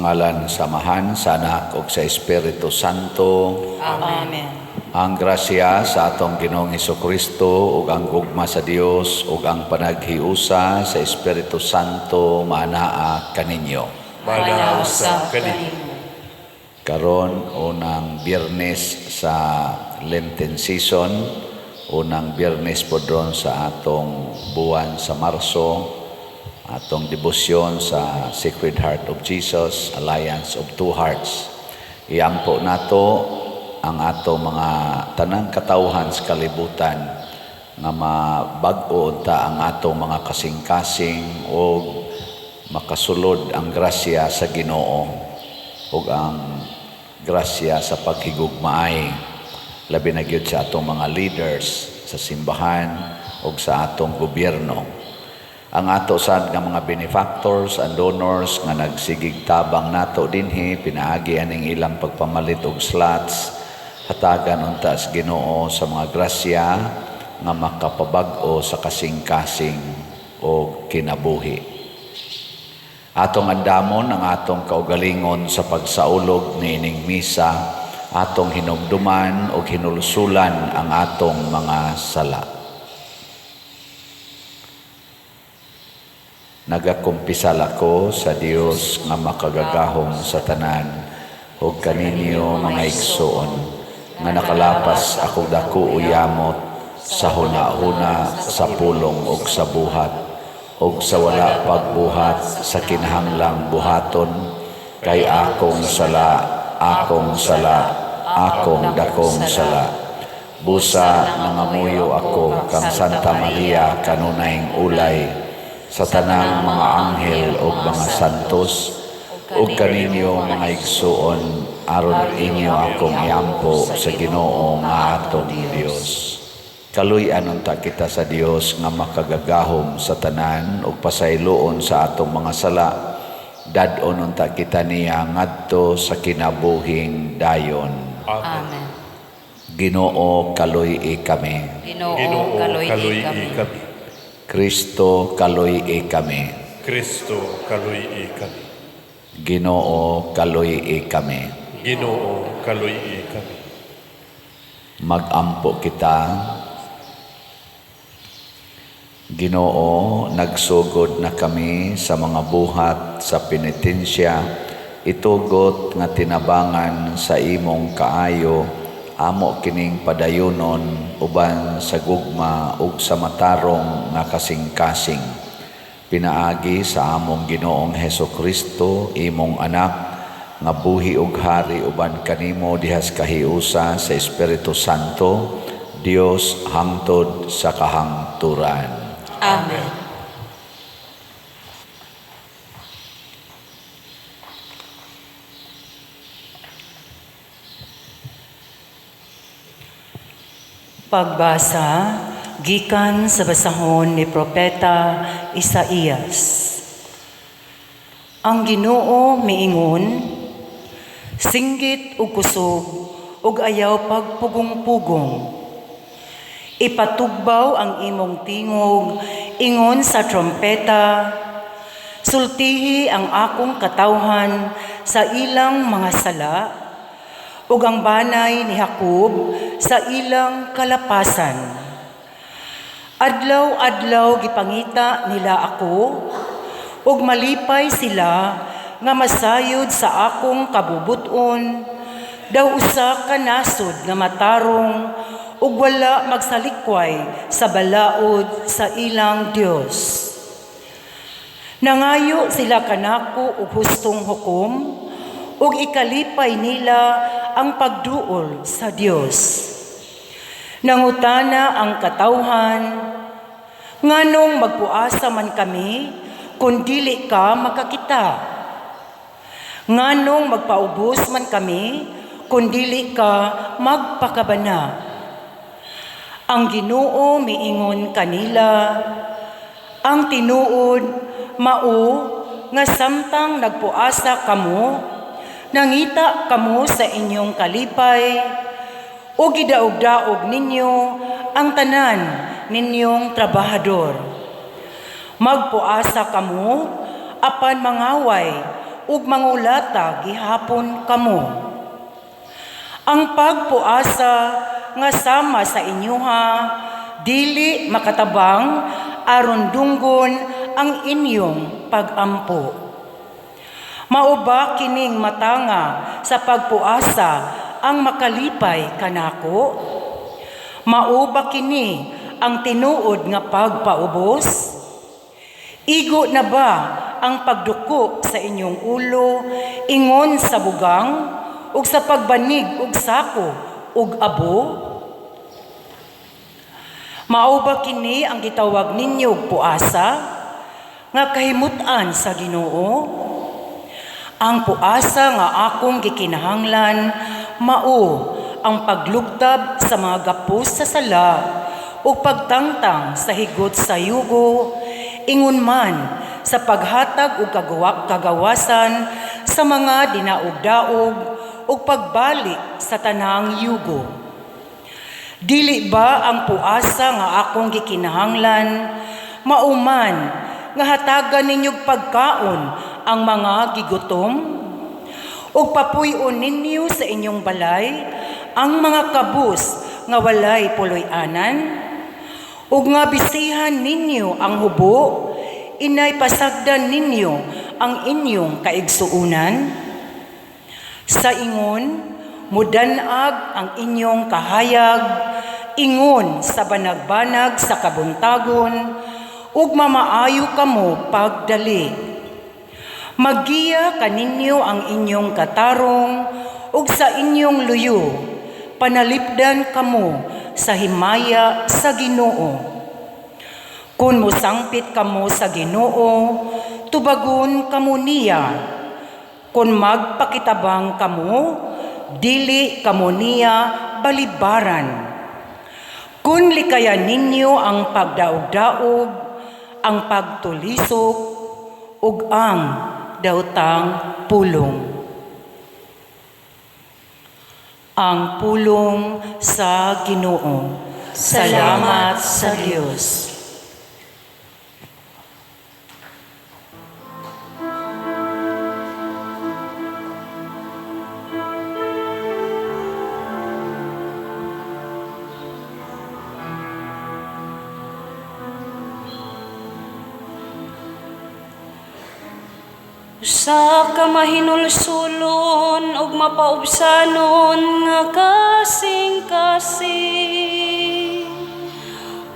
Sa ngalan sa Amahan, sa Anak ug sa Espiritu Santo. Amen. Ang grasya sa atong Ginoong Kristo ug ang gugma sa Dios ug ang panaghiusa sa Espiritu Santo maanaa kaninyo. Maanaa usab kanimo. Karon, unang Biyernes sa Lenten season, unang Biyernes pod ron sa atong buwan sa Marso, atong debosyon sa Sacred Heart of Jesus, Alliance of Two Hearts. Iampo nato ang atong mga tanang katawhan sa kalibutan nga mabag-o unta ang atong mga kasing-kasing ug makasulod ang grasya sa Ginoo ug ang grasya sa paghigugmaay, labi na gyud sa atong mga leaders sa simbahan ug sa atong gobyerno. Ang ato sad nga mga benefactors and donors nga nagsigig tabang nato dinhi pinaagi aning ilang pagpamalit og slots, hatagan unta sa Ginoo sa mga grasya nga makapabag-o sa kasing-kasing o kinabuhi. Atong andamon ang atong kaugalingon sa pagsaulog niining misa, atong hinumduman o hinulsulan ang atong mga sala. Nagakumpisal ako sa Dios nga makagagahom sa tanan ug kaninyo, mga igsoon, nga nakalapas ako dako o yamot sa huna-huna, sa pulong ug sa buhat ug sa wala pagbuhat sa kinahanglang buhaton, kay akong sala, akong sala, akong dakong sala. Busa nangamuyo ako kang Santa Maria, kanunayng ulay, sa tanang mga anghel ug mga santos, ug kaninyo, mga igsuon, aron inyo akong iampo sa Ginoo nga atong Dios. Kaluy-an unta kita sa Dios nga makagagahom sa tanan ug pasayloon sa atong mga sala. Dad-on unta kita niya ngadto sa kinabuhing dayon. Amen. Amen. Ginoo, kaluy-i kami. Ginoo, Ginoo, kaluy-i kaluy-i kami. Kami. Kristo, kaluy-i kami. Kristo, kaluy-i kami. Ginoo, kaluy-i kami. Ginoo, kaluy-i kami. Magampo kita. Ginoo, nagsugod na kami sa mga buhat sa penitensya. Itugot nga tinabangan sa imong kaayo, amo kining padayunon uban sa gugma ug sa matarong nga kasing-kasing. Pinaagi sa among Ginoong Heso Kristo, imong anak, nga buhi ug hari uban kanimo dihas kahiusa sa Espiritu Santo, Dios hangtod sa kahangturan. Amen. Pagbasa gikan sa basahon ni Propeta Isaías. Ang Ginoo miingon, "Singgit og kusog ug ayaw pagpugong-pugong. Ipatugbaw ang imong tingog ingon sa trompeta. Sultihi ang akong katawhan sa ilang mga sala ug ang banay ni Jacob sa ilang kalapasan. Adlaw-adlaw gipangita nila ako, ug malipay sila nga masayod sa akong kabubut-on, daw usa ka nasod nga matarong ug wala magsalikway sa balaod sa ilang Dios. Nangayo sila kanako og hustong hukom, ug ikalipay nila ang pagduol sa Dios. Nangutana ang katawhan, 'Nganong magpuasa man kami kung dili ka makakita? Nganong magpaubos man kami kung dili ka magpakabana?' Ang Ginoo miingon kanila, 'Ang tinuod mao nga samtang nagpuasa kamo, nangita kamo sa inyong kalipay o gidaog-daog ninyo ang tanan ninyong trabahador. Magpuasa kamo apan mangaway ug mangulata gihapon kamo. Ang pagpuasa nga sama sa inyoha dili makatabang aron dunggon ang inyong pagampo. Mao ba kining matanga sa pagpuasa ang makalipay kanako? Mao ba kini ang tinuod nga pagpaubos? Igo na ba ang pagduko sa inyong ulo ingon sa bugang ug sa pagbanig og sako ug abo? Mao ba kini ang gitawag ninyo og puasa nga kahimut-an sa Ginoo? Ang puasa nga akong gikinahanglan mao ang paglugtab sa mga gapos sa sala ug pagtangtang sa higot sa yugo, ingon man sa paghatag og kagawasan sa mga dinaog-daog ug pagbalik sa tanang yugo. Dili ba ang puasa nga akong gikinahanglan mao man nga hatagan ninyog pagkaon ang mga gigutom ug papuy-on ninyo sa inyong balay ang mga kabus nga walay puloy-anan, ug nga bisihan ninyo ang hubo, inay pasagdan ninyo ang inyong kaigsuunan? Sa ingon, mudanag ang inyong kahayag, ingon sa banag-banag sa kabuntagon, ug mamaayo kamo pagdali. Magiya kaninyo ang inyong katarong, ug sa inyong luyo, panalipdan kamo sa himaya sa Ginoo. Kung mosangpit kamo sa Ginoo, tubagon kamo niya. Kung magpakitabang kamo, dili kamo niya balibaran. Kung likayan ninyo ang pagdaog-daog, ang pagtulisok, ug ang daotang pulong. Ang pulong sa Ginoo. Salamat sa Dios. Usa ka mahinulsulon ug mapaubsanon nga kasing-kasing.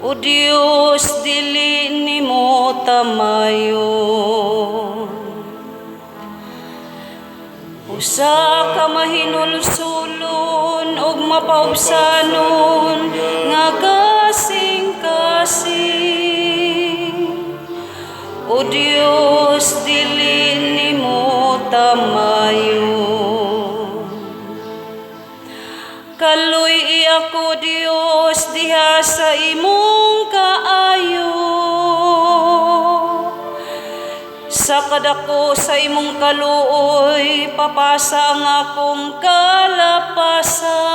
O Dios, dili nimo tamayon. Usa ka mahinulsulon ug mapaubsanon nga kasing-kasing. O Dios, dili nimo tamayon. Kaluy-i ako, Dios, diha sa imong kaayo. Sa kadako sa imong kaluoy, papasa ang akong kalapasan.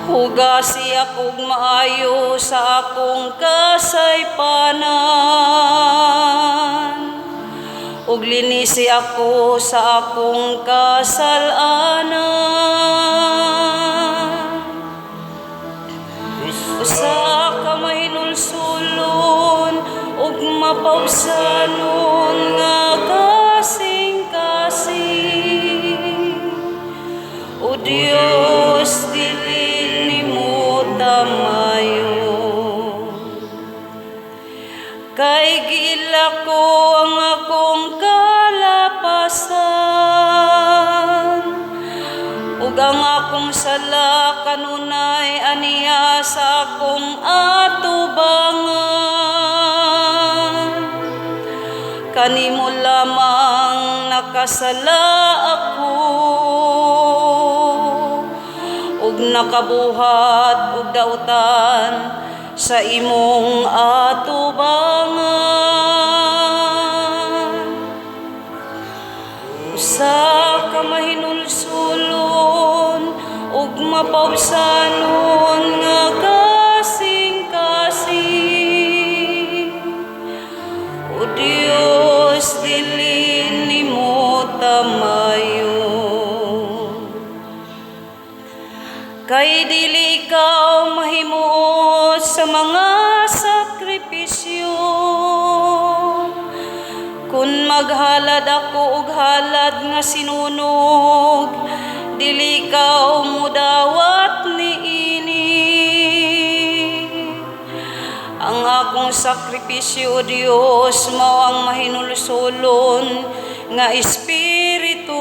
Hugasi akong maayo sa akong kasaypanan, ug linisi ako sa akong kasalanan. Usa ka mahinulsulon ug mapaubsanon nga kasing-kasing. O Dios, dili nimo tamayon. Kay giila ko ang akong kalapasan, ug ang akong sala kanunay aniya sa akong atubangan. Kanimo lamang nakasala ako, ug nakabuhat og dautan sa imong atubangan. Usa ka mahinulsulon ug mapaubsanon nga kasing-kasing. O Dios, Kay dili ikaw mahimuot sa mga sakripisyo. Kung maghalad ako og halad nga sinunog, dili ikaw mudawat niini. Ang akong sakripisyo, O Dios, mao ang mahinulsolon nga espiritu.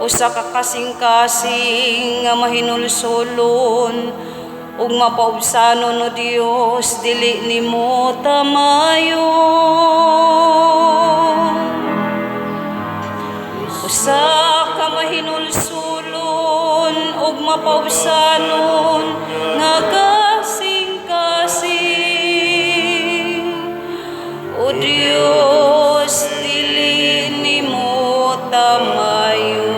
Usa ka kasing-kasing nga mahinulsolon ug mapaubsanon, O Dios, dili nimo tamayon. Usa ka mahinulsulon ug mapaubsanon nga kasing-kasing, O Dios, dili nimo tamayon.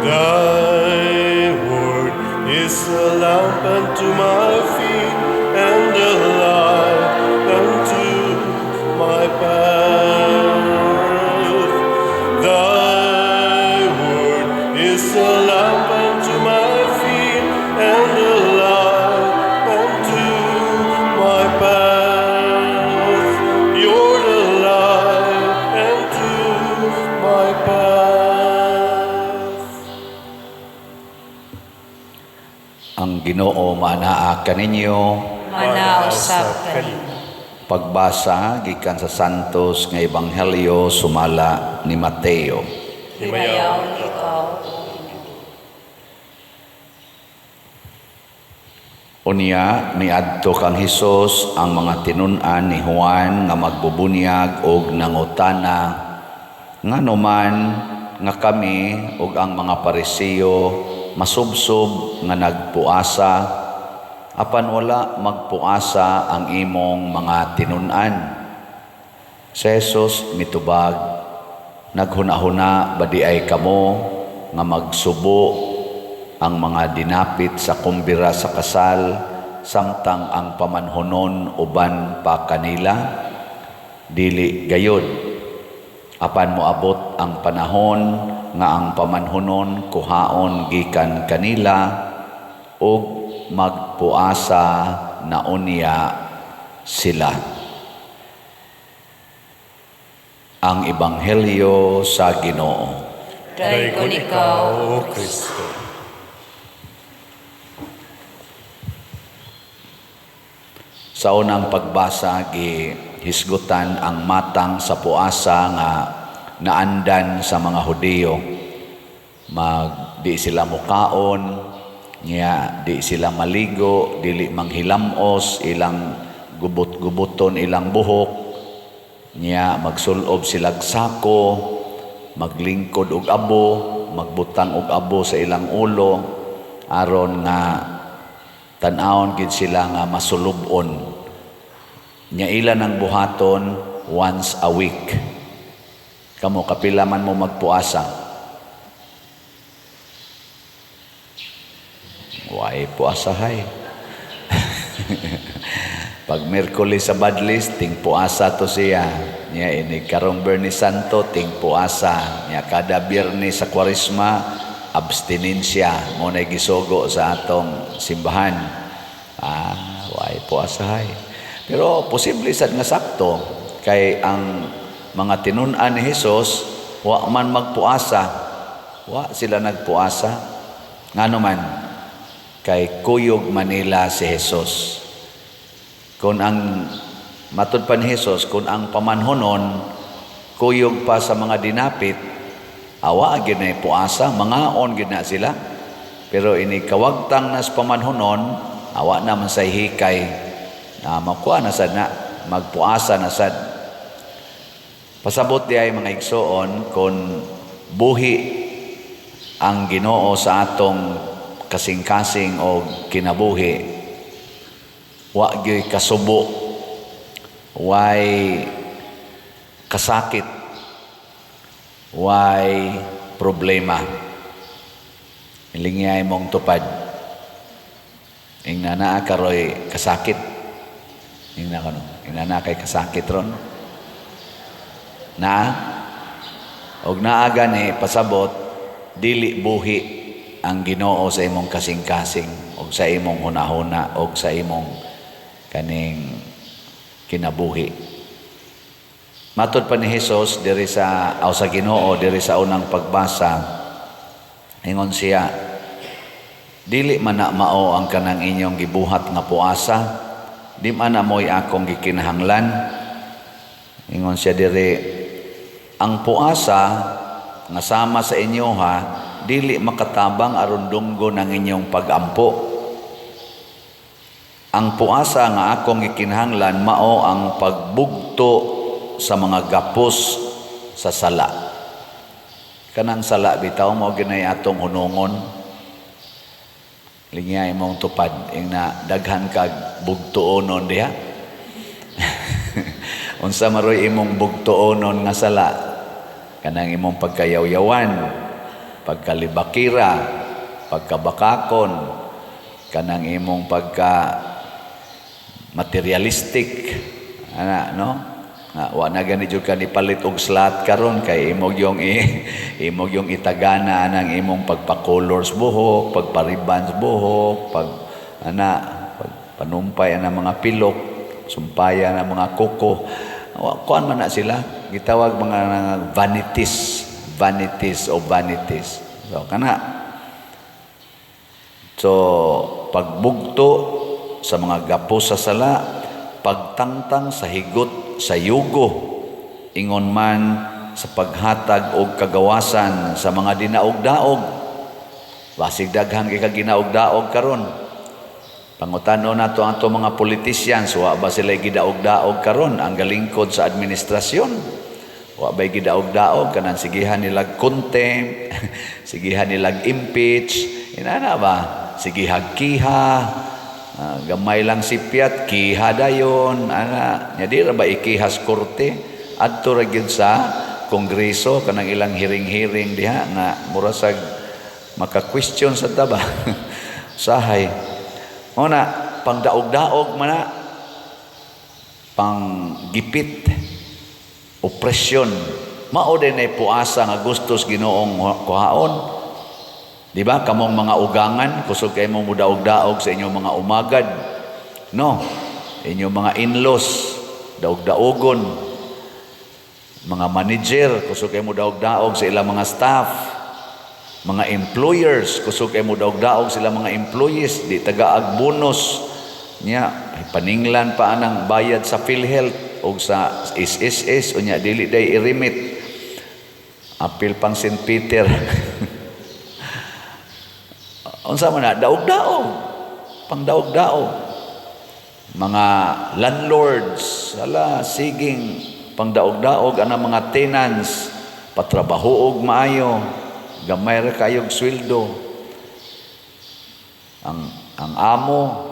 Thy word is a lamp unto my feet and a light unto my path. Thy word is a lamp unto my feet and a light unto my path. You're the light unto my path. Ang Ginoo maanaa kaninyo. Manaa usab kanimo. Pagbasa gikan sa Santos nga Ebanghelyo sumala ni Mateo. Himayaon ikaw, O Ginoo. Unya miadto kang Hesus ang mga tinun-an ni Juan nga magbubunyag og nangutana, "Ngano man nga kami ug ang mga Pariseo masubsob nga nagpuasa, apan wala magpuasa ang imong mga tinun-an?" Si Jesus mitubag, "Naghuna-huna ba diay kamo nga magsubo ang mga dinapit sa kumbira sa kasal samtang ang pamanhunon uban pa kanila? Dili gayod. Apan moabot ang panahon nga ang pamanhunon kuhaon gikan kanila ug magpuasa na unya sila." Ang Ebanghelyo sa Ginoo. Daygon ikaw, O Kristo. Sa unang pagbasa, gihisgutan ang matang sa puasa nga naandan sa mga Hudiyo. Di sila mukaon, nya di sila maligo, dili manghilamos, ilang gubot-guboton ilang buhok, nya magsulob silag sako, maglingkod og abo, magbutang og abo sa ilang ulo, aron nga tan-awon gid sila nga masulubon. Nya ila nang buhaton once a week. Kamo kapila man mo magpuasa? Way puasahay. Pag Miyerkules sa Badlis, ting puasa to siya. Nya ini karong Biyernes Santo, ting puasa. Nya kada Biyernes sa Kwaresma, abstinensya. Mo na gisugo sa atong simbahan. Way puasahay. Pero posible sad nga sakto kay ang mga tinun-an ni Hesus wa man magpuasa. Wa sila nagpuasa. Ngano man? Kay kuyog manila si Hesus. Kung ang matud pa ni Hesus, kung ang pamanhonon kuyog pa sa mga dinapit, awa gyud na puasa, mangaon gyud na sila. Pero ini kawagtang nas pamanhonon, awa na man say hikay. Na makuha na sad na, magpuasa na sad. Pasabot di ay mga igsoon, kung buhi ang Ginoo sa atong kasing-kasing o kinabuhi, wa gyud kasubo, way kasakit, way problema. Ilingyay mong tupad. Ingna naa karoy kasakit. Ingna kono. Ingna naa kay kasakit ron. Naa og naa gani, pasabot dili buhi ang Ginoo sa imong kasing-kasing og sa imong hunahuna og sa imong kaning kinabuhi. Matod pa ni Hesus diri sa aw sa Ginoo diri sa unang pagbasa, ingon siya, "Dili man na mao ang kanang inyong gibuhat nga puasa, di man na mo'y akong gikinahanglan." Ingon siya diri, ang puasa nga sama sa inyo ha, dili makatabang aron dunggon ang inyong pagampo. Ang puasa nga akong gikinahanglan mao ang pagbugto sa mga gapos sa sala. Kanang sala bitaw, mao ginay atong hunungon. Lingya imong tupad, ingna daghan kag bugtuonon diha. Unsa maroy imong bugtuonon nga sala? Kanang imong pagkayawyawan, pagkalibakira, pagkabakakon, kanang imong pagka materialistic ana, no? Nga wa na gani jud ka ni palit og slot karon kay imong yung itagana anang imong pagpa-colors buhok, pagpa-ribbons buhok, pag ana, pag panumpay ana mga pilok, sumpaya na mga kuko. Kuan man na sila, gitawag mga vanities, vanities o vanities. So kana. So pagbugto sa mga gapos sa sala, pagtangtang sa higot sa yugo, ingon man sa paghatag og kagawasan sa mga dinaog-daog. Basig daghan kay kag ginaog-daog karon. Pangutano nato ang ato mga politicians, wa ba sila gidaog-daog karon ang galingkod sa administrasyon? Wa ba'y gidaog-daog kanang sigihan nilag contempt, sigihan nilag impeach, inana ba? Sigihag kiha, gamay lang sipyat, kiha dayon, ana. Nya di ra ba ikihas korte? Adto ra gyud sa kongreso kanang ilang hearing-hearing diha nga mura sag maka-question sa taba. Sahay. Mao na pangdaog-daog man na, panggipit, opresyon. Mao din ay puasa nga gustos Ginoong kuhaon. Di ba? Kamong mga ugangan, kusog kay mo mudaog-daog sa inyong mga umagad. No? Inyong mga in-laws, daog-daogon. Mga manager, kusog kay mo daog-daog sa ilang mga staff. Mga employers, kusog kay mo daog-daog sa ilang mga employees, di tagaag bonus. Nya, paninglan pa anang bayad sa PhilHealth o sa SSS, unya dili day i-remit. Apil pang St. Peter. Unsa man na daog-daog, pangdaog-daog. Mga landlords, hala, siging pangdaog-daog anang mga tenants, patrabahoog maayo, gamay ra kayog sweldo. Ang amo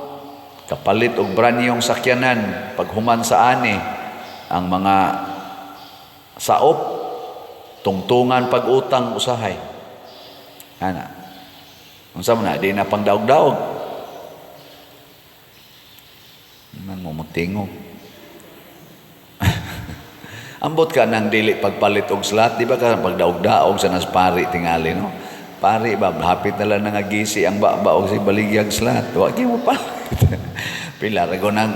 kapalit og branyong sakyanan paghuman sa ani, ang mga saop tungtungan pag-utang usahay. Ana. Unsa man na di na pangdaog-daog. Man mo motingog. Ambot ka nang dili pagpalit og slot, di ba ka pagdaog-daog sa nas pari tingali, no? Pari ba hapit na lang nangagisi ang baba og si baligyag slot. Wa gyud mo palit. Pila ra nang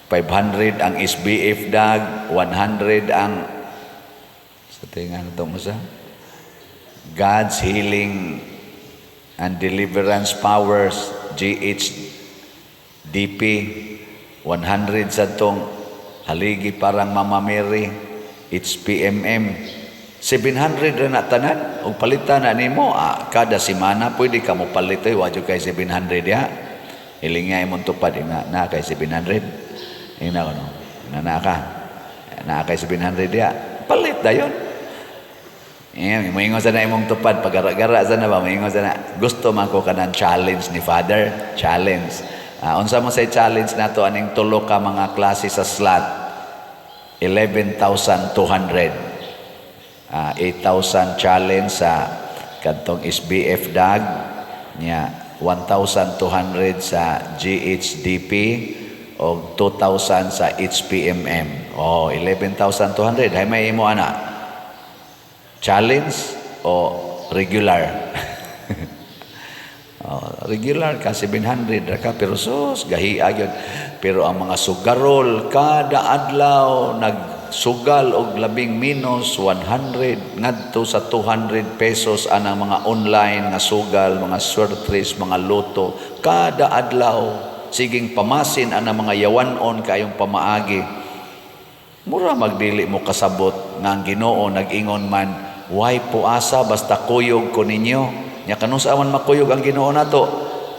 500 ang SBF dag, 100 ang sa tingan to mo sa God's Healing and Deliverance Powers, GHDP, 100 sa tong haligi parang Mama Mary, HPMM, 700 ra na tanan. Og palitan na nimo, kada semana pwede ka mo palit oy, wa jud kay 700 ya. Hiling nga imong tupad na, na kay 700. Ina ko no. Na na ka. Na kay 700 ya. Palit dayon. Eh, moingon sa na imong tupad, pagara-gara sa na ba, moingon sa na, gusto man ko kanang challenge ni Father, challenge. Unsa mo say challenge nato aning tulo ka mga klase sa slot? 11,200. 8,000 challenge sa kadtong SBF dag nya. 1,200 sa GHDP o 2,000 sa HPMM. Oh, 11,200. Hay may imo ana. Challenge o regular? Oh, regular ka 700 ra ka, pero sus, gahi gyud. Pero ang mga sugarol kada adlaw nagsugal og labing minus 100 ngadto sa 200 pesos anang mga online nga sugal, mga swertres, mga lotto, kada adlaw siging pamasin anang mga yawanon kayong pamaagi. Mura magdili mo kasabot nga ang Ginoo nag-ingon man, "Way puasa basta kuyog ko ninyo." Nya kanus-a man makuyog ang Ginoo nato?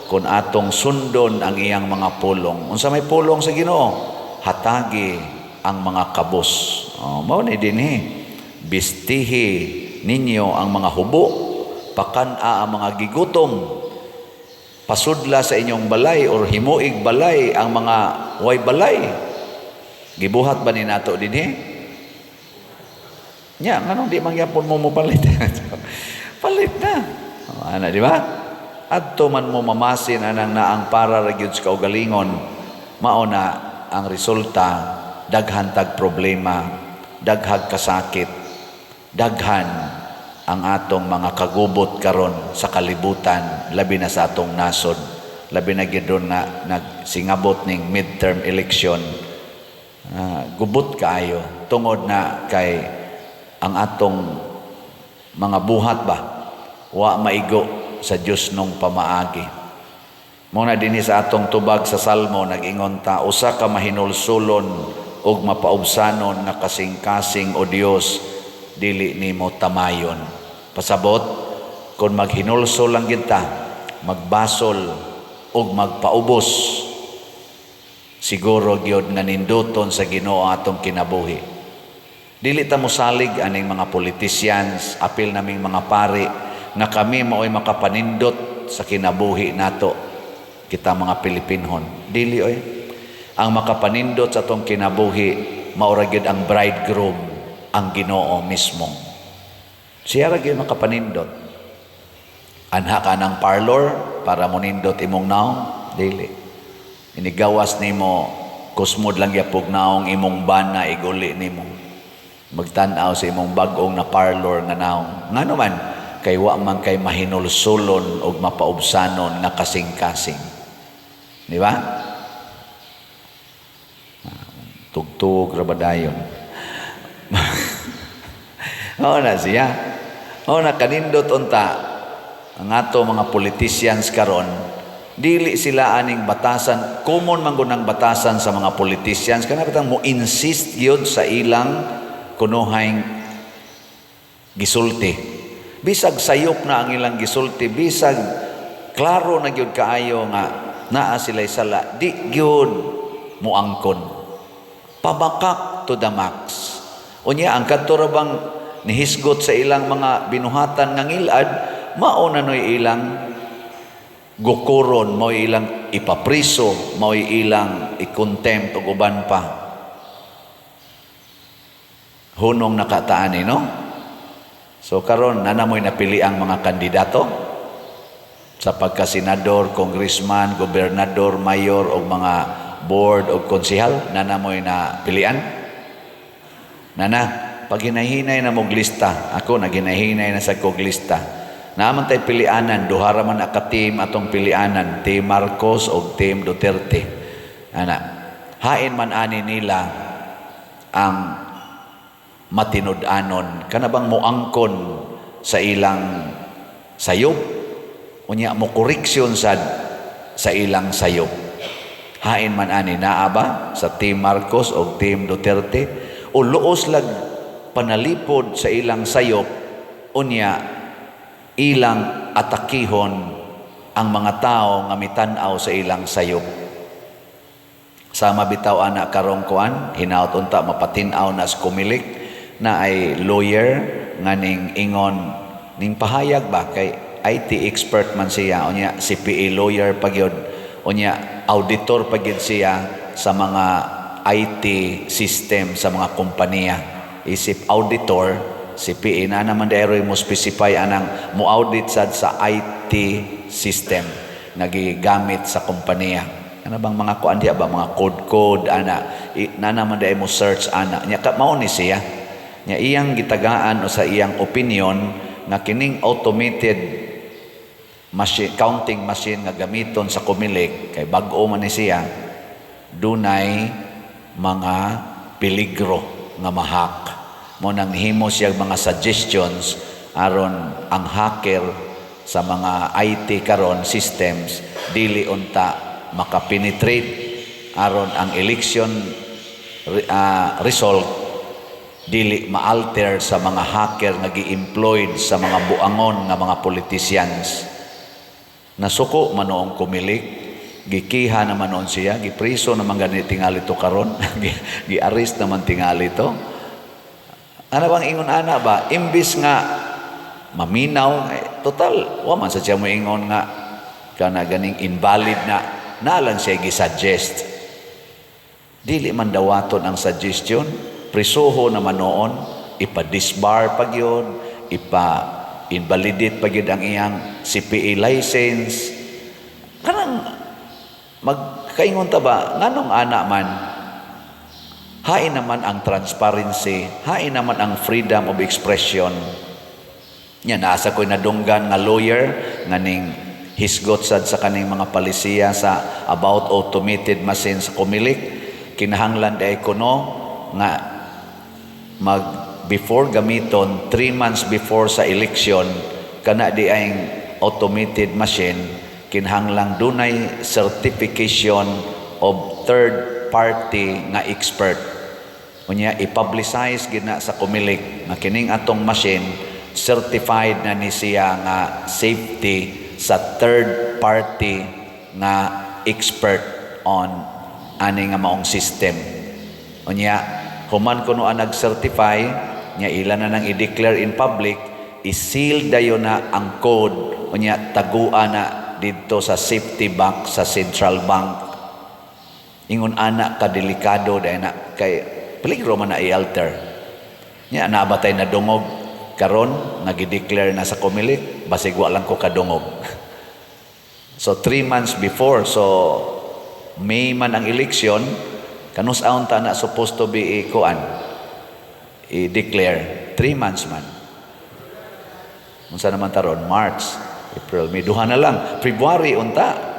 Kung atong sundon ang iyang mga pulong. Unsa may pulong sa Ginoo? Hatagi ang mga kabos. Oh, mao ni dinhi. Bistihi ninyo ang mga hubo, pakan-a ang mga gigutom, pasudla sa inyong balay or himuig balay ang mga way balay. Gibuhat ba ni nato dinhi? Nya, nganong di man gyapon mo mopalit? Palit na. O, ana, di ba? Adto man mo mamasin anang naang para ra gyud sa kaugalingon, mao na ang resulta, daghan tag problema, daghag kasakit, daghan ang atong mga kagubot karon sa kalibutan, labi na sa atong nasod, labi na gyud nga nagsingabot ning midterm election. Gubot kaayo tungod na kay ang atong mga buhat ba wa maigo sa Dios nung pamaagi. Mao na dinhi sa atong tubag sa Salmo, nag-ingon ta, "Usa ka mahinulsulon ug mapaubsanon nga kasing-kasing, o Dios, dili nimo tamayon." Pasabot, kung maghinulsol lang kita, magbasol ug magpaubos, siguro gyud nga ninduton sa Ginoo atong kinabuhi. Dili ta mosalig aning mga politicians, apil naming mga pari, nga kami mao'y makapanindot sa kinabuhi nato, kita mga Pilipinhon. Dili oy. Ang makapanindot sa atong kinabuhi, mao ra gyud ang bridegroom, ang Ginoo mismo. Siya ra gyud makapanindot. Anha ka ng parlor para monindot imong naong? Dili. Inigawas nimo, kusmod lang gyapog naong imong bana, iguli nimo. Magtan-aw sa imong bag-ong na parlor nga naong. Ngano man, kay wa man kay mahinulsulon og mapaubsanon nga kasing-kasing. Di ba? Tugtug ra ba dayon? Oo na siya. Oo na kanindot unta ang ato mga politicians karon, dili sila aning batasan, common man gud ang batasan sa mga politicians kana bitang mo insist gyud sa ilang kunuhay gisulti. Bisag sayop na ang ilang gisulti, bisag klaro na gyud kaayo nga naa sila'y sala, di gyud muangkon. Pabakak to the max. Unya ang kadto ra bang nihisgot sa ilang mga binuhatan nga ngilad, mao na no'y ilang gukuron, mao ilang ipapriso, mao ilang i-contempt ug uban pa. Hunong nakataan eh, no? So karon naa na mo'y napili ang mga kandidato sa pagka-senador, congressman, gobernador, mayor o mga board o konsehal, naa na mo'y napilian. Nana, pag hinahinay na mog lista, ako naghinay-hinay na sa kog lista. Naa man tay pilianan, duha ra man ka team atong pilianan, Team Marcos o Team Duterte. Ana, hain man ani nila ang matinud-anon, kana bang moangkon sa ilang sayop, unya mo koreksyon sad sa ilang sayop. Hain man ani, naa ba sa Team Marcos o Team Duterte, o luos lag panalipod sa ilang sayop, unya ilang atakihon ang mga tao nga mitan-aw sa ilang sayop? Sama bitaw ana karong kuan, hinaut unta mapatin-aw na sa Comelec na ay lawyer nga ning ingon ning pahayag ba, kay IT expert man siya, unya CPA lawyer pa gyud, unya auditor pa gyud siya sa mga IT system sa mga kompanya. Isip auditor, CPA na naman dero mo specify anang mo audit sad sa IT system. nga gigamit sa kompanya. Ano bang mga kuan diha ba, mga code code ana, na naman dai mo search ana nya ka, mao ni siya. Nya iyang gitagaan o sa iyang opinion nga kining automated machine, counting machine nga gamiton sa Comelec, kay bag-o man ni siya, dunay mga peligro nga ma-hack. Mao nang nihimo siya mga suggestions aron ang hacker sa mga IT karon systems dili unta makapenetrate, aron ang election result dili ma-alter sa mga hacker nga gi-employed sa mga buangon nga mga politicians. Nasuko man noong Comelec, gikiha naman noon siya, gipriso naman gani tingali to karon, gi-arrest naman tingali to. Ana bang ingon ana ba, imbis nga maminaw, eh, total, wa man sa siya mo ingon nga kana ganing invalid na, nalan siya gi-suggest. Dili man dawaton ang suggestion, prisuho naman noon, ipa-disbar pa gyud, ipa-invalidate pa gyud ang iyang CPA license. Kanang magkaingon ta ba, nganong ana man? Hain naman ang transparency, hain naman ang freedom of expression. Nya nasa ko'y nadunggan nga lawyer nga ning hisgot sad sa kaning mga palisiya sa about automated machine sa Comelec. Kinahanglan day kuno nga mag before gamiton, 3 months before sa election, kana di ay automated machine, kinahanglang dunay certification of third party nga expert. Unya i-publicize gid na sa Comelec nga kining atong machine certified na ni siya nga safety sa third party nga expert on ani nga maong system. Unya human kuno ang nag-certify nya, ila na nang i-declare in public, i-seal dayon na ang code, unya tagua na didto sa safety box sa central bank. Ingon ana ka delikado dahil na kay peligro man na i-alter. Nya naa ba tay nadungog karon nga gi-declare na sa Comelec? Basig wa lang ko kadungog. So 3 months before, so May man ang election, kanus-aon ta na supposed to be ikuan, i-declare? 3 months man. Unsa naman taron? March, April, May, duha na lang. February unta.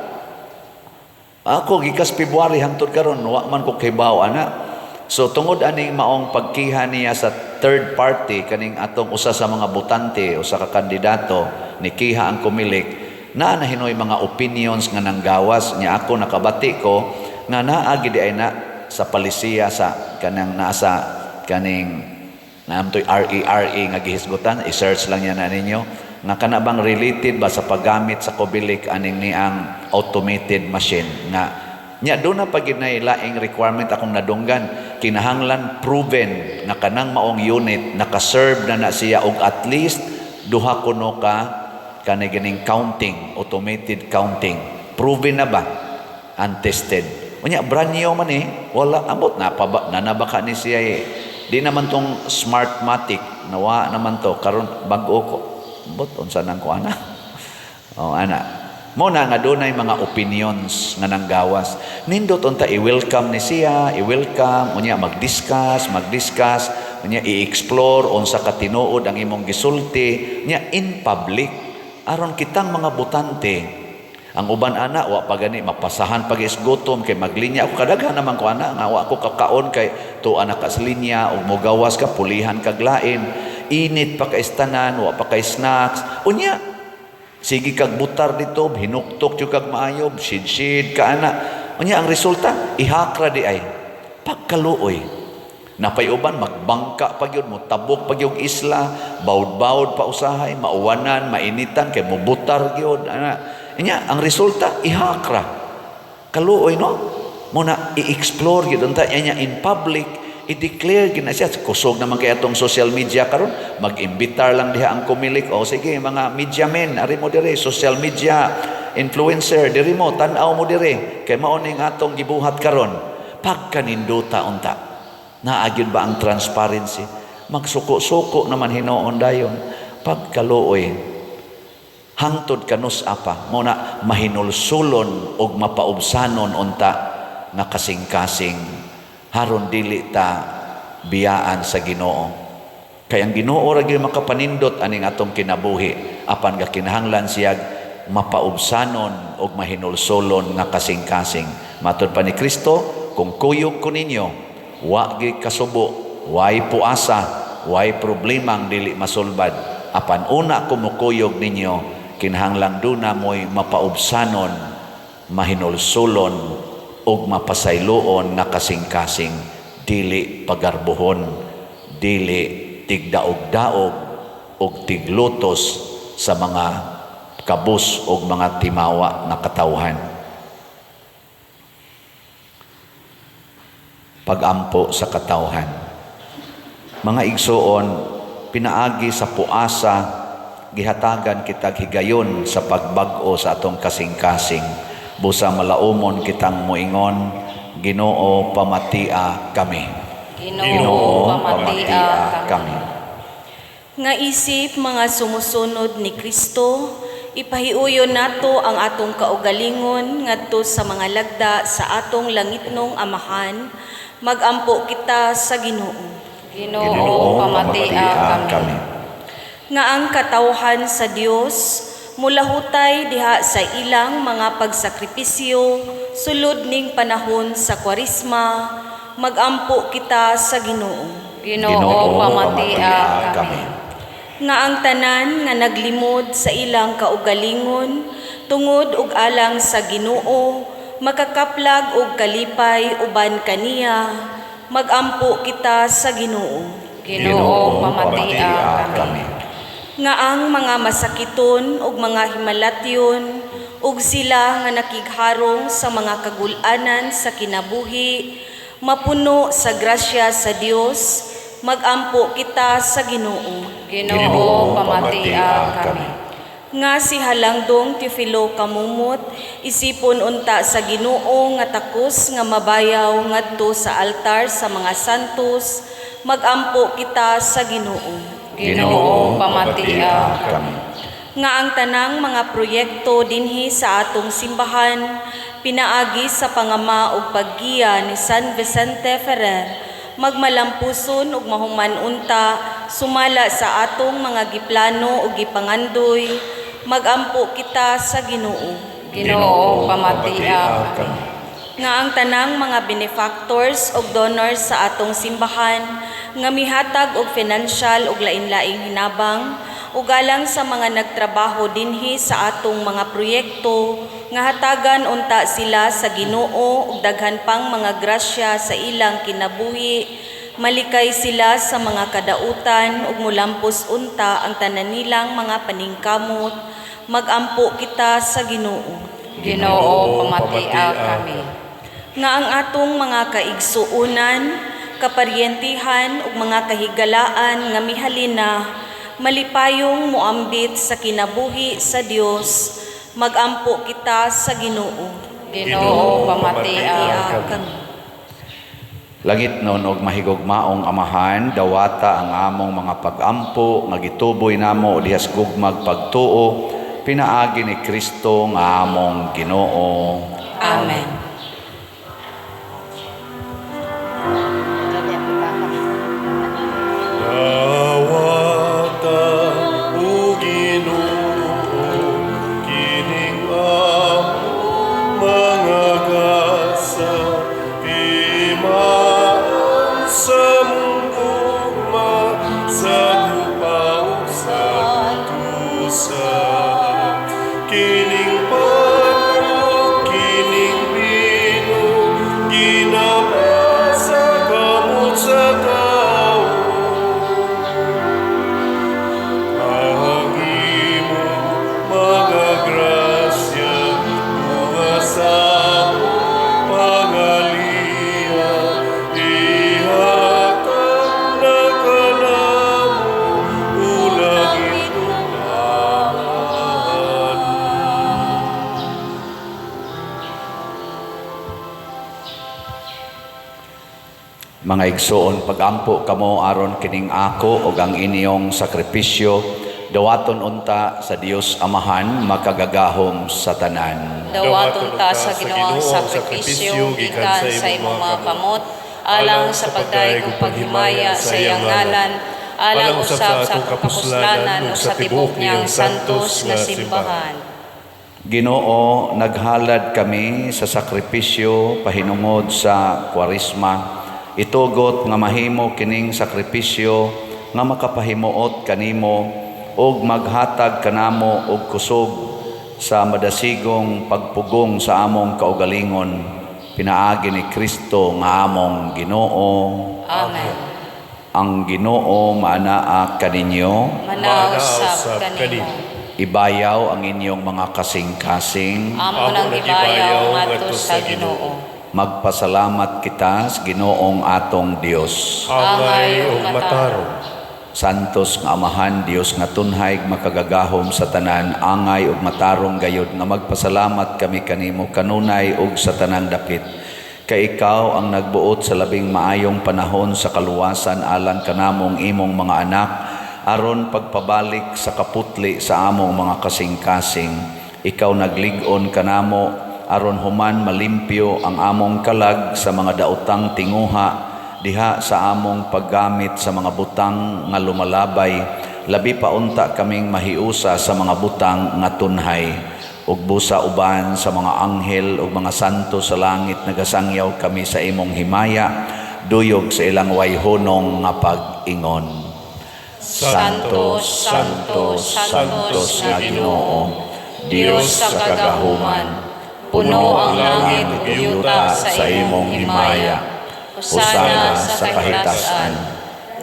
Ako gikas February hangtod karon wa man ko kibaw ana. So tungod aning maong pagkiha niya sa third party, kaning atong usa sa mga botante, usa ka kandidato, nikiha ang Comelec, naa na hinoy mga opinions nga nanggawas. Nya ako nakabati ko nga naa gid ay na sa palisiya sa kanang nasa kaning naamtoy RERE nga gihisgutan. I-search lang yan na ninyo nga kana bang related ba sa paggamit sa Comelec aning niang automated machine nga nya do na pag na laing requirement. Akong nadunggan, kinahanglan proven nga kanang maong unit naka-serve na na siya og at least duha kuno ka kani ganing counting, automated counting. Proven na ba, untested. Unya brand new man eh, wala ambot na pa ba nanabaka ni siya eh. Di naman tong Smartmatic, nawa naman to karon, bag-o ko. Ambot unsa nang ko ana. Oh, ana. Mo na nga dunay mga opinions nga nanggawas. Nindot unta i-welcome ni siya, i-welcome, unya mag-discuss, mag-discuss, unya i-explore unsa ka tinuod ang imong gisulti, nya in public aron kitang mga botante. Ang uban ana wa pa gani mapasahan pag gutom kay maglinya ako. Kadaghan naman ko ana nga wa ko kakaon kay tuwa na ka sa linya ug mogawas ka, pulihan kag lain, init pa kay tanan, wa pa kay snacks. Unya sige kag butar dito, hinuktok jud kag maayo, sid-sid ka ana. Unya ang resulta, i-hack ra di ay. Pagkaluoy. Napay uban magbangka pa gyud, motabok pa gyud isla, bawd-bawd pa usahay, mauwanan, mainitan kay mobutar gyud ana. Inya ang resulta, i-hack ra. Kaluoy, no? Muna i-explore gyud unta niya in public, i-declare gyud na siya. Kusog naman kay atong social media karon, mag-imbitar lang diha ang Comelec. O sige, mga media men, ari mo dire, social media influencer, diri mo, tan-aw mo dire kay mao ning atong gibuhat karon. Pagkaninduta unta. Naa gyud ba ang transparency? Magsuko-suko naman hinuon dayon. Pagkaluoy. Hangtod kanus-a pa? Mao na mahinulsulon og mapaubsanon unta nga kasing-kasing haron dili ta biyaan sa Ginoo. Kay ang Ginoo ra gyud makapanindot aning atong kinabuhi, apan gakinahanglan siyag mapaubsanon og mahinulsulon nga kasing-kasing. Matud pa ni Kristo, "Kung kuyog ko ninyo, wa gyud kasubo, way puasa, way problemang dili masulbad. Apan una ko mukuyog ninyo, kinahanglang duna mo'y mapaubsanon, mahinulsulon ug mapasayloon nga kasing-kasing, dili pagarbuhon, dili tigdaog-daog ug tiglutos sa mga kabus ug mga timawa nga katawhan." Pagampo sa katawhan. Mga igsuon, pinaagi sa puasa gihatagan kitag higayon sa pagbag-o sa atong kasing-kasing. Busa malaumon kitang moingon, "Ginoo, pamatia kami." Ginoo, pamatia kami. Nga isip mga sumusunod ni Kristo, ipahiuyon nato ang atong kaugalingon ngadto sa mga lagda sa atong langitnong Amahan. Magampo kita sa Ginoo. Ginoo, pamatia kami. Nga ang katawhan sa Dios mulahutay diha sa ilang mga pagsakripisyo sulod ning panahon sa Kwaresma, magampo kita sa Ginoo. Ginoo, pamatia kami. Nga ang tanan nga naglimod sa ilang kaugalingon tungod ug alang sa Ginoo makakaplag og kalipay uban kaniya, magampo kita sa Ginoo. Ginoo, pamatia kami. Nga ang mga masakiton ug mga himalatyon ug sila nga nakigharong sa mga kagul-anan sa kinabuhi mapuno sa grasya sa Dios, magampo kita sa Ginoo. Ginoo, pamatia kami. Nga si Halangdong Teofilo Camomot isipon unta sa Ginoo nga takos nga mabayaw ngadto sa altar sa mga santos, magampo kita sa Ginoo. Ginoo, pamatia kami. Nga ang tanang mga proyekto dinhi sa atong simbahan pinaagi sa pangama ug paggiya ni San Vicente Ferrer magmalampuson ug mahuman unta sumala sa atong mga giplano ug gipangandoy, magampo kita sa Ginoo. Ginoo, pamatia kami. Nga ang tanang mga benefactors ug donors sa atong simbahan nga mihatag og financial ug lain-laing hinabang ug alang sa mga nagtrabaho dinhi sa atong mga proyekto nga hatagan unta sila sa Ginoo ug daghan pang mga grasya sa ilang kinabuhi, malikay sila sa mga kadautan ug mulampos unta ang tanan nilang mga paningkamot, magampo kita sa Ginoo. Ginoo, pamatia kami. Nga ang atong mga kaigsuonan, kaparyentihan ug mga kahigalaan nga mihalin na malipayong moambit sa kinabuhi sa Dios, magampo kita sa Ginoo. Ginoo, pamatia kami. Langit nun og mahigugmaong Amahan, dawata ang among mga pagampo nga gituboy namo dihas gugmag pagtuo pinaagi ni Kristo nga among Ginoo. Amen. Dawata o Ginoo kining among mga gasa, timaan sa mong gugma sa gupa ug sa tusa. Kining pan ug kining bino ginama sa kamot sa tawo. Ang imong mga grasya mga sa pangaliya ihatag na kanamo o langit Amahan. Mga igsoon, pagampo kamo aron kining ako ug ang inyong sakripisyo Dawaton unta sa Dios Amahan makagagahom sa tanan. Dawaton ta sa Ginoo ang sakripisyo gikan sa imong mga kamot alang sa pagdayeg ug paghimaya sa iyang ngalan, alang usab sa atong kapuslanan ug sa tibuok niyang santos nga simbahan. Ginoo, naghalad kami sa sakripisyo pahinungod sa Kwaresma. Itugot nga mahimo kining sakripisyo nga makapahimuot kanimo ug maghatag kanamo og kusog sa madasigong pagpugong sa among kaugalingon, pinaagi ni Kristo nga among Ginoo. Amen. Ang Ginoo maanaa kaninyo. Manaw usab kanimo. Ibayaw ang inyong mga kasing-kasing. Amo nang gibayaw ngadto sa Ginoo. Magpasalamat kita sa Ginoong atong Dios. Angay ug matarong. Santos nga Amahan, Dios nga tunhay, makagagahom sa tanan, angay ug matarong gayod nga magpasalamat kami kanimo kanunay ug sa tanang dapit. Kay ikaw ang nagbuot sa labing maayong panahon sa kaluwasan alang kanamong imong mga anak, aron pagpabalik sa kaputli sa among mga kasing-kasing. Ikaw naglig-on kanamo aron human malimpyo ang among kalag sa mga daotang tinguha diha sa among paggamit sa mga butang nga lumalabay, labi pa unta kaming mahiusa sa mga butang nga tunhay. Ug busa uban sa mga anghel ug mga santo sa langit nagasangyaw kami sa imong himaya, duyog sa ilang wayhunong nga pag-ingon. Santo, Santo, Santos nga Ginoo, Dios sa kagahuman, puno ang langit ug yuta sa imong himaya. Hosana sa kahitasan.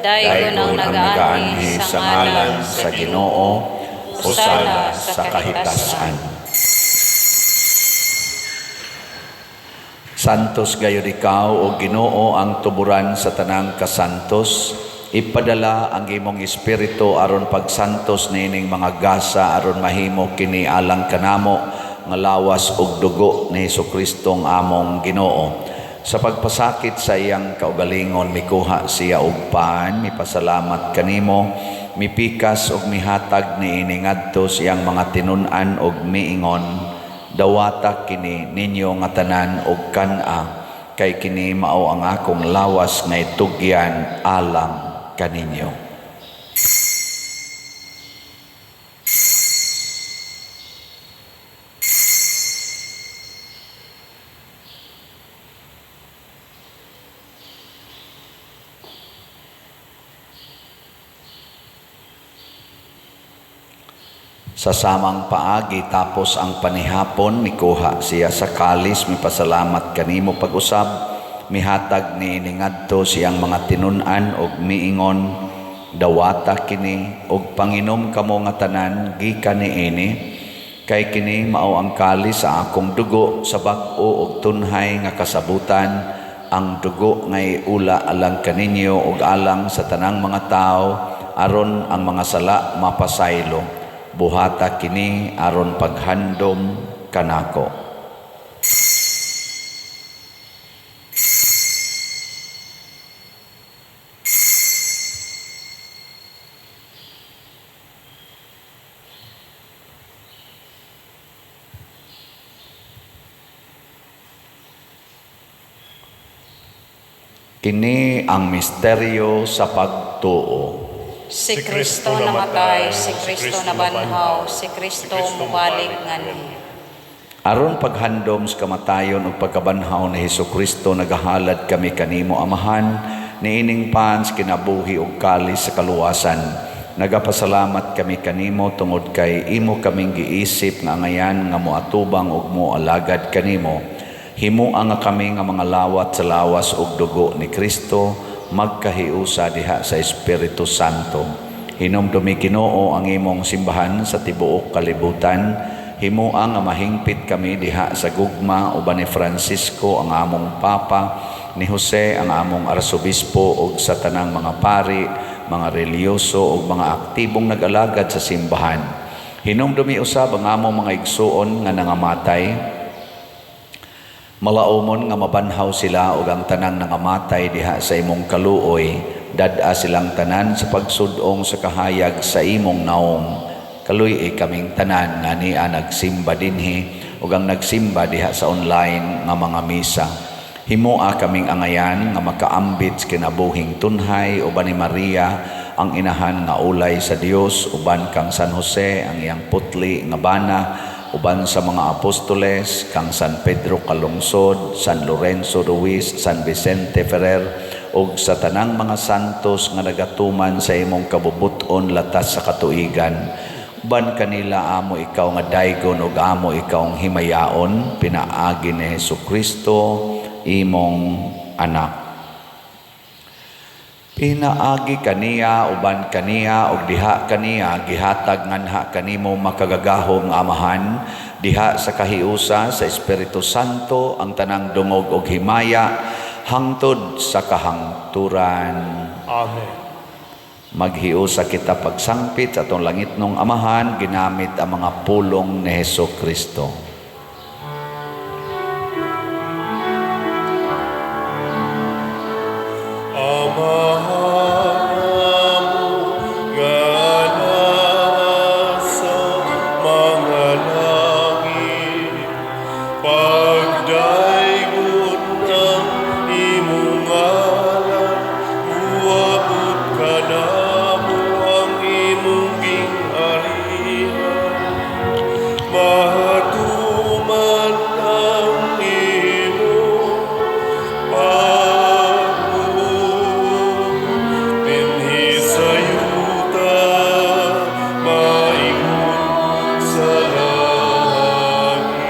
Daygon ang nagaanhi sa ngalan sa Ginoo, hosana sa kahitasan. Santos gayud ikaw, o Ginoo, ang tuburan sa tanang kasantos. Ipadala ang imong espiritu aron pagsantos niining mga gasa aron mahimo kini alang kanamo nga lawas ug dugo ni Hesukristo ang among Ginoo. Sa pagpasakit sa iyang kaugalingon, mikuha siya og pan, mipasalamat kanimo, mipikas ug mihatag niini ngadto sa iyang mga tinun-an ug miingon, dawata kini ninyo nga tanan og kan-a, kay kini mao ang akong lawas nga itugyan alang kaninyo. Sa samang paagi tapos ang panihapon, mikuha siya sa kalis, mipasalamat kanimo pag-usab, mihatag niini ngadto siyang mga tinun-an og miingon, dawata kini og panginom kamo nga tanan gikan niini, kay kini mao ang kalis sa akong dugo sa bag-o og tunhay nga kasabutan, ang dugo nga iula alang kaninyo og alang sa tanang mga tawo aron ang mga sala mapasaylo. Buhata kini aron paghandom kanako. Kini ang misteryo sa pagtuo. Si Kristo namatay, si Kristo nabanhaw, si Kristo mubalik nganhi. Aron paghandom sa kamatayon ug pagkabanhaw ni Hesukristo, nagahalad kami kanimo Amahan, niining pan sa kinabuhi ug kalis sa kaluwasan. Nagapasalamat kami kanimo tungod kay imo kaming giisip nga angayan nga moatubang ug moalagad kanimo. Himoa nga kami nga mga lawat sa lawas ug dugo ni Kristo, magkahiusa diha sa Espiritu Santo. Hinumdumi Ginoo ang imong simbahan sa tibuok kalibutan. Himoa nga mahingpit kami diha sa gugma uban ni Francisco ang among Papa, ni Jose ang among Arsobispo ug sa tanang mga pari, mga relihiyoso ug mga aktibong nag-alagad sa simbahan. Hinumdumi usab ang among mga igsuon nga nangamatay. Malaumon nga mabanhaw sila ug ang tanang nangamatay diha sa imong kaluoy, Dad-a silang tanan sa pagsudong sa kahayag sa imong naong. Kaluy-i kaming tanan nga ania nagsimba dinhi ug ang nagsimba diha sa online nga mga misa. Himoa kaming angayan nga makaambit sa kinabuhing tunhay uban ni Maria ang inahan nga ulay sa Dios, uban kang San Jose ang iyang putli nga bana, uban sa mga apostoles, kang San Pedro Calungsod, San Lorenzo Ruiz, San Vicente Ferrer ug sa tanang mga santos nga nagatuman sa imong kabubut-on latas sa katuigan. Uban kanila amo ikaw nga daygon ug amo ikaw ang himayaon pinaagi ni Hesus Kristo imong anak. Pinaagi kaniya, uban kaniya ug diha kaniya gihatag nganha kanimo makagagahom nga Amahan diha sa kahiusa sa Espiritu Santo ang tanang dungog ug himaya hangtod sa kahangturan. Amen. Maghiusa kita pagsangpit sa atong langitnong Amahan ginamit ang mga pulong ni Hesus Kristo. Amahan namo nga naa sa mga langit, pagdaygon ang imong ngalan, muabot kanamo ang imong gingharian. Mahatuman ang imong pagbuot dinhi sa yuta maingon sa langit.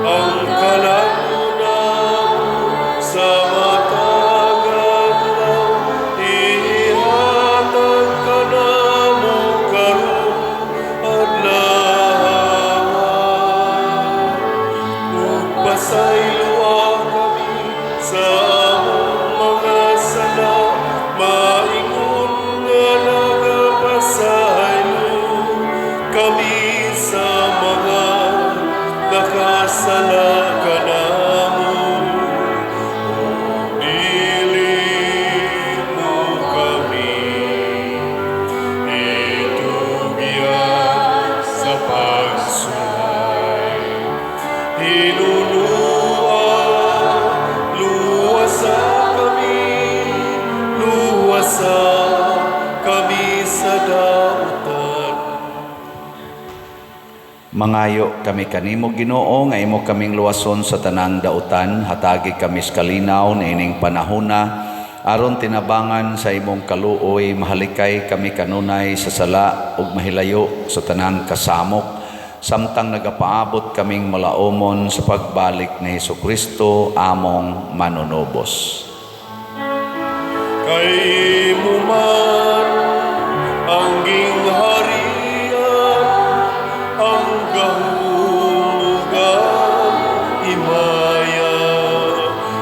Ang kalan-on namo sa matag adlaw ihatag kanamo karong adlaw. Ug pasayloa kami sa among mga sala, maingon nga nagapasaylo kami sa mga nakasala kanamo. Dili mo kami itugyan sa pagsulay. Hinunua, luwasa kami, luwasa kami sa dautan. Mangayo kami kanimo, Ginoo, nga imo kaming luwason sa tanang dautan. Hatagi kami sa kalinaw niining panahona aron tinabangan sa imong kaluoy mahalikay kami kanunay sa sala ug mahilayo sa tanang kasamok samtang nagapaabot kaming malaumon sa pagbalik ni Hesukristo among manunubos. Kay imo man ang gingharian, ang gahom ug ang himaya,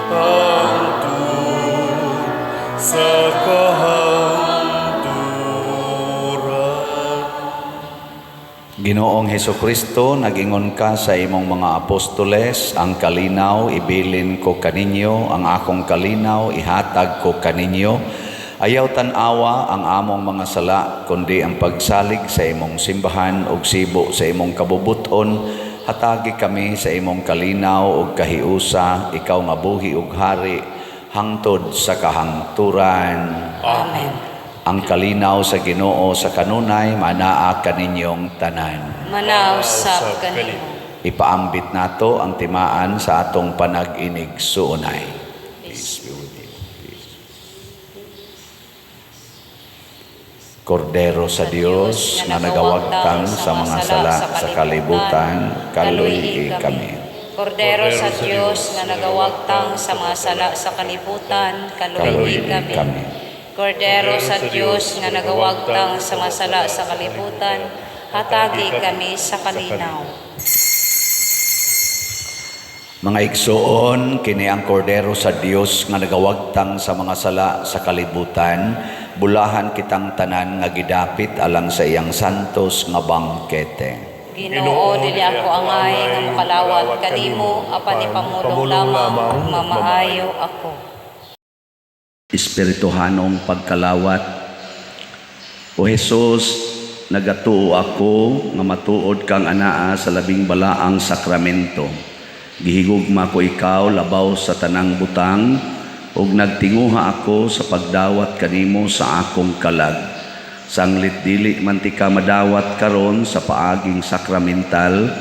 hangtod sa kahangturan. Ginoong Hesukristo, nagingon ka sa imong mga apostoles, "Ang kalinaw ibilin ko kaninyo, ang akong kalinaw ihatag ko kaninyo." Ayaw tan-awa ang among mga sala, kundi ang pagsalig sa imong simbahan ug sibo sa imong kabubuton. Hatagi kami sa imong kalinaw ug kahiusa, ikaw nga buhi ug hari hangtod sa kahangturan. Amen. Ang kalinaw sa Ginoo sa kanunay manaa kaninyong tanan. Manaa usab kanimo. Ipaambit nato ang timaan sa atong panag-inigsuonay. Peace be with you. Peace. Kordero sa Dios nga nagawagtang sa mga sala sa kalibutan, kaluy-i kami. Kordero sa Dios nga nagawagtang sa mga sala sa kalibutan, kaluy-i Kaluy-i kami. Kami. Kordero sa Dios nga nagawagtang sa mga sala sa kalibutan, hatagi kami sa kalinaw. Mga igsoon, kini ang Kordero sa Dios nga nagawagtang sa mga sala sa kalibutan. Bulahan kitang tanan nga gidapit alang sa iyang santos nga bangkete. Ginoo, dili ako angay nga mokalawat kanimo, apan ipamulong lamang, mamaayo ako. Espirituhanong pagkalawat. O Jesus, nagatuo ako nga matuod kang anaa sa labing balaang sakramento. Gihigugma ko ikaw labaw sa tanang butang ug nagtinguha ako sa pagdawat kanimo sa akong kalag. Sanglit dili man tika madawat karon sa paaging sakramental,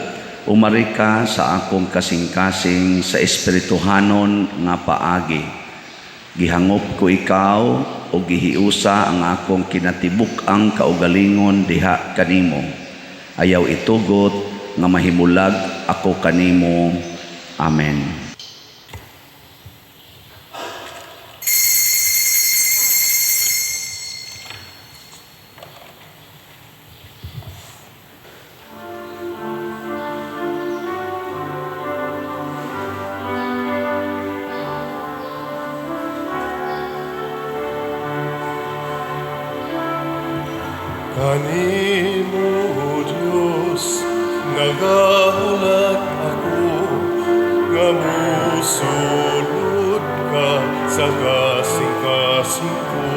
umari ka sa akong kasing-kasing sa espirituhanon nga paagi. Gihangop ko ikaw o gihiusa ang akong kinatibuk-ang kaugalingon diha kanimo. Ayaw itugot nga mahimulag ako kanimo. Amen. Kanimo, O Diyos, nagahulat ako, nga musulod ka sa kasing-kasing ko.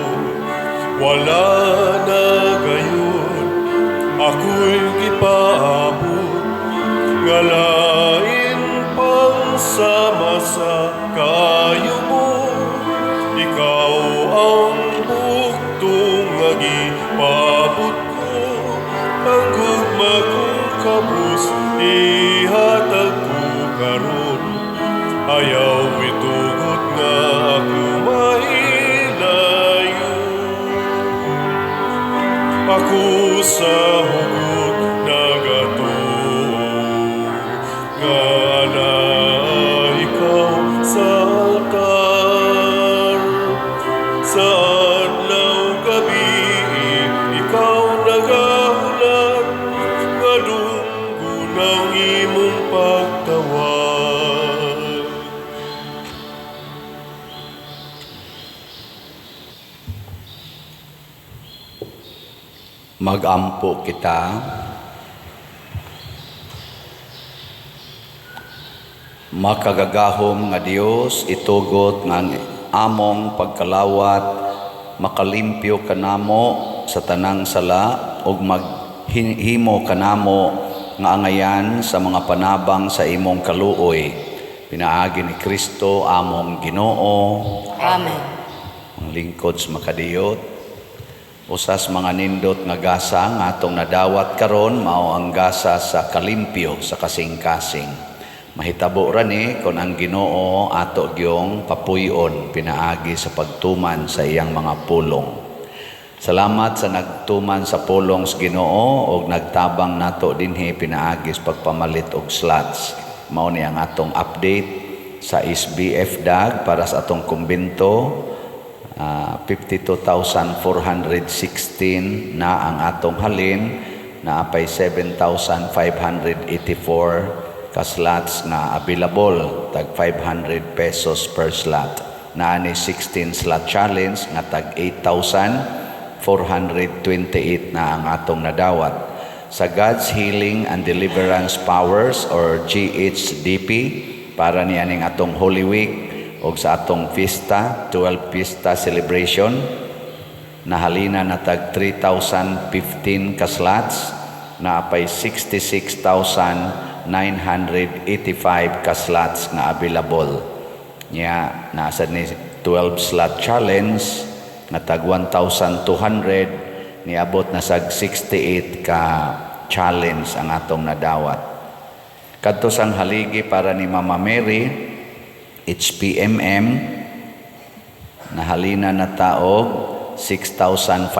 Wala na gayon, ako'y gipaabot, nga lain pang sama sa kayo mo. Ikaw ang buktong nga gipaabot ko, ang gugma kong kabus, ihatag ko karon. Ayaw itugot nga ako mahilayo. Ako sa hugot nagatuo, nga anaa ikaw sa altar. Sa adlaw gabi, ikaw nagahulat, nga dunggon ang imong pagtawag. Magampo kita. Makagagahom nga Dios, itugot nga ang among pagkalawat makalimpyo kanamo sa tanang sala ug maghimo kanamo nga angayan sa mga panabang sa imong kaluoy. Pinaagi ni Kristo among Ginoo. Amen. Ang lingkod sa makadiyot, usas mga nindot nga gasa nga atong nadawat karon mao ang gasa sa kalimpyo sa kasing-kasing. Mahitabo ra ni kon ang Ginoo ato gyong papuy-on pinaagi sa pagtuman sa iyang mga pulong. Salamat sa nagtuman sa pulong sa Ginoo og nagtabang nato dinhi pinaagi sa pagpamalit og slots. Mao ni ang atong update sa SBF DAG para sa atong kumbento. 52,416 na ang atong halin, naapay 7,584 ka slots nga available, tag 500 pesos per slot. Naa ni 16 slot challenge nga tag 8,428 na ang atong nadawat. Sa God's Healing and Deliverance Powers or GHDP para ni aning atong Holy Week og sa atong fiesta, 12 fiesta celebration, nahalina na tag 3,015 ka slots, naapay 66,985 ka slots nga available. Nya nasa ni 12 slot challenge nga tag 1,200, niabot na sag 68 ka challenge ang atong nadawat. Kadto sang haligi para ni Mama Mary, HPMM, nahalina na taog 6,509,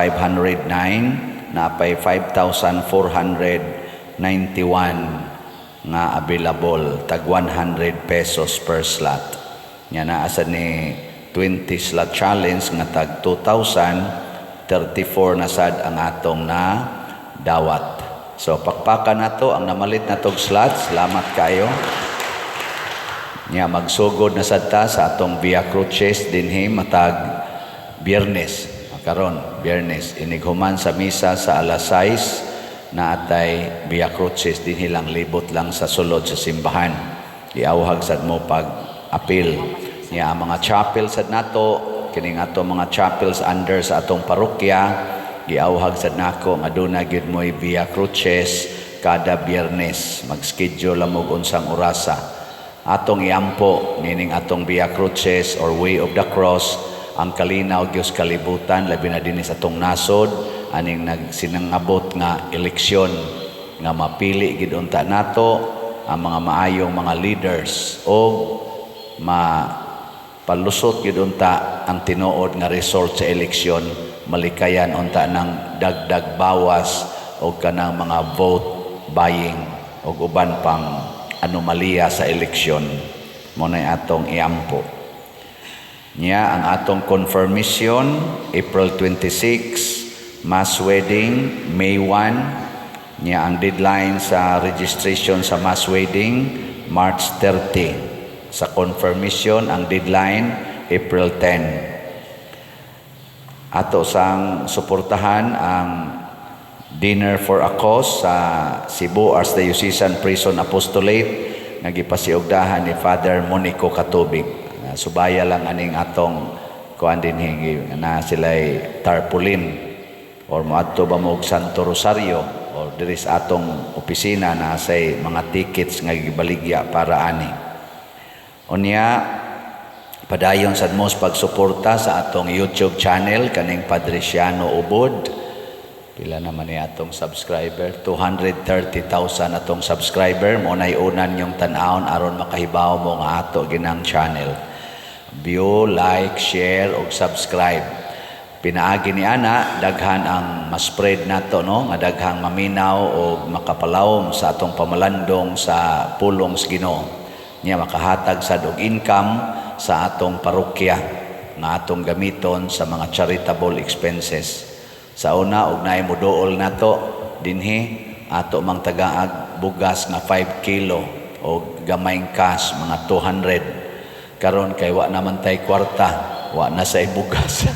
napay 5,491 nga available, tag 100 pesos per slot. Nya naa sa ni 20 slot challenge nga tag 2,034 na sad ang atong na dawat. So pakpakan nato ang namalit na tog slot. Salamat kayo. Nya magsugod na sad ta sa atong Via Crucis dinhi matag Biyernes. Karon Biyernes inighuman sa misa sa alas 6 na atay Via Crucis dinhi lang, libot lang sa sulod sa simbahan. Iawhag sad mo pag apil. Nya ang mga chapel sad nato Kining ato mga chapels under sa atong parokya, giawhag sad nako nga duna gyud mo'y Via Crucis kada Biyernes. Mag-schedule lang mo og unsang orasa. Atong iampo nining atong Via Crucis or Way of the Cross ang kalinaw gyud sa kalibutan, labi na dinhi sa atong nasod aning nagsinangabot nga eleksyon, nga mapili gid unta nato ang mga maayong mga leaders o ma palusot gyud unta ang tinuod nga result sa eleksyon, malikayan unta ng dagdag bawas o kanang mga vote buying o uban pang anomalya sa eleksyon. Mo nay atong iampo niya. Ang atong confirmation, April 26, mass wedding May 1 niya. Ang deadline sa registration sa mass wedding, March 30. Sa confirmation, ang deadline, April 10. Ato sang suportahan ang Dinner for a Cause sa Cebu Archdiocesan Prison Apostolate nga gipasiugdahan ni Father Monico Katubig. Subaya lang aning atong kuan dinhi na sila'y tarpaulin or moadto ba mo og Santo Rosario or diri sa atong opisina na say mga tickets nga gibaligya para ani. Unya, padayon sad mo sa pagsuporta sa atong YouTube channel kaning Padriciano Ubod. Pila naman ni atong subscriber? 230,000 atong subscriber. Mo nay unan yung tan-awon aron makahibaw mo nga ato ginang channel. View, like, share ug subscribe. Pinaagi ni ana, daghan ang ma-spread nato, no, nga daghang maminaw og makapalawom sa atong pamalandong sa pulong sa Ginoo. Nya makahatag sad og income sa atong parokya nga atong gamiton sa mga charitable expenses. Sa una, og naay moduol nato dinhi, ato mang tagaag bugas nga 5 kilo o gamayng cash mga 200. Karon kay wa naman tay kwarta, wa na say bugas.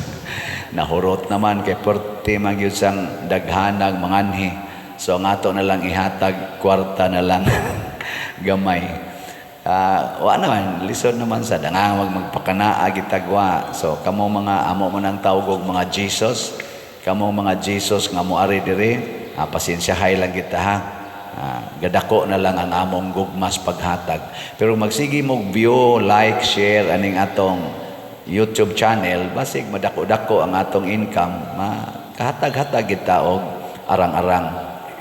Nahurot naman kay perti man gyud sang daghanag manganhi. So ang ato na lang ihatag, kwarta na lang gamay. Wa naman, lisod naman sa nga magpakanaa gitagwa. So kamo mga amo mo nang tawag og mga Jesus, kamo mga Jesus nga moari diri, pasensyahay lang kita ha. Gadako na lang ang among gugmas paghatag. Pero magsige mo view, like, share aning atong YouTube channel, basig madako-dako ang atong income, ma kahatag-hatag kita og arang-arang.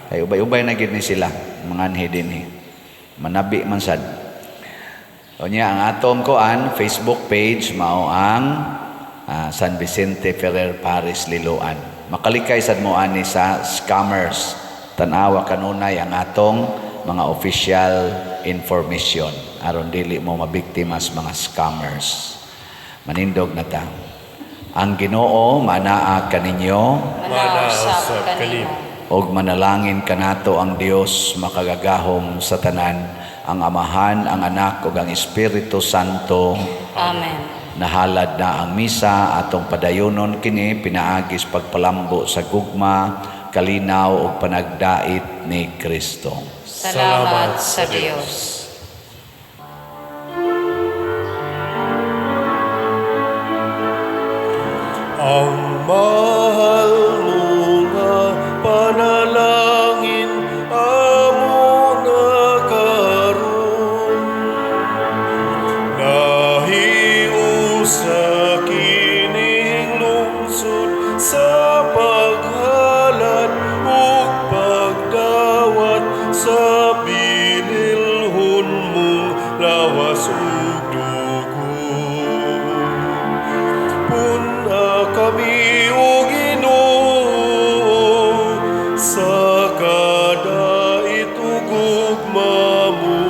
Kay ubay-ubay na gid ni sila, manganhi dinhi. Manabi man sad. Unya ang atong kuan Facebook page mao ang San Vicente Ferrer Parish Liloan. Makalikay sad mo ani sa scammers. Tan-awa kanunay ang atong mga official information aron dili mo mabiktima sa mga scammers. Manindog na ta. Ang Ginoo manaa kaninyo. Manaa usab usab kanimo. Og manalangin kanato ang Dios makagagahom sa tanan, ang Amahan, ang Anak ug ang Espiritu Santo. Amen. Nahalad na ang misa, atong padayonon kini pinaagi sa pagpalambo sa gugma, kalinaw ug panagdait ni Kristo. Salamat sa Dios. Ang mahal mo nga panalangin amo na karon, nahiusa kining lungsod sa paghalad ug pagdawat sa bililhon mong lawas ug dugo. Pun-a kami, O Ginoo, sa kadait ug gugma mo.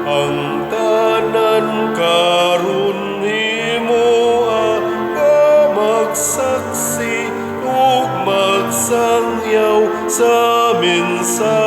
Ang tanan karon himoa nga magsaksi ug magsangyaw sa mensahe.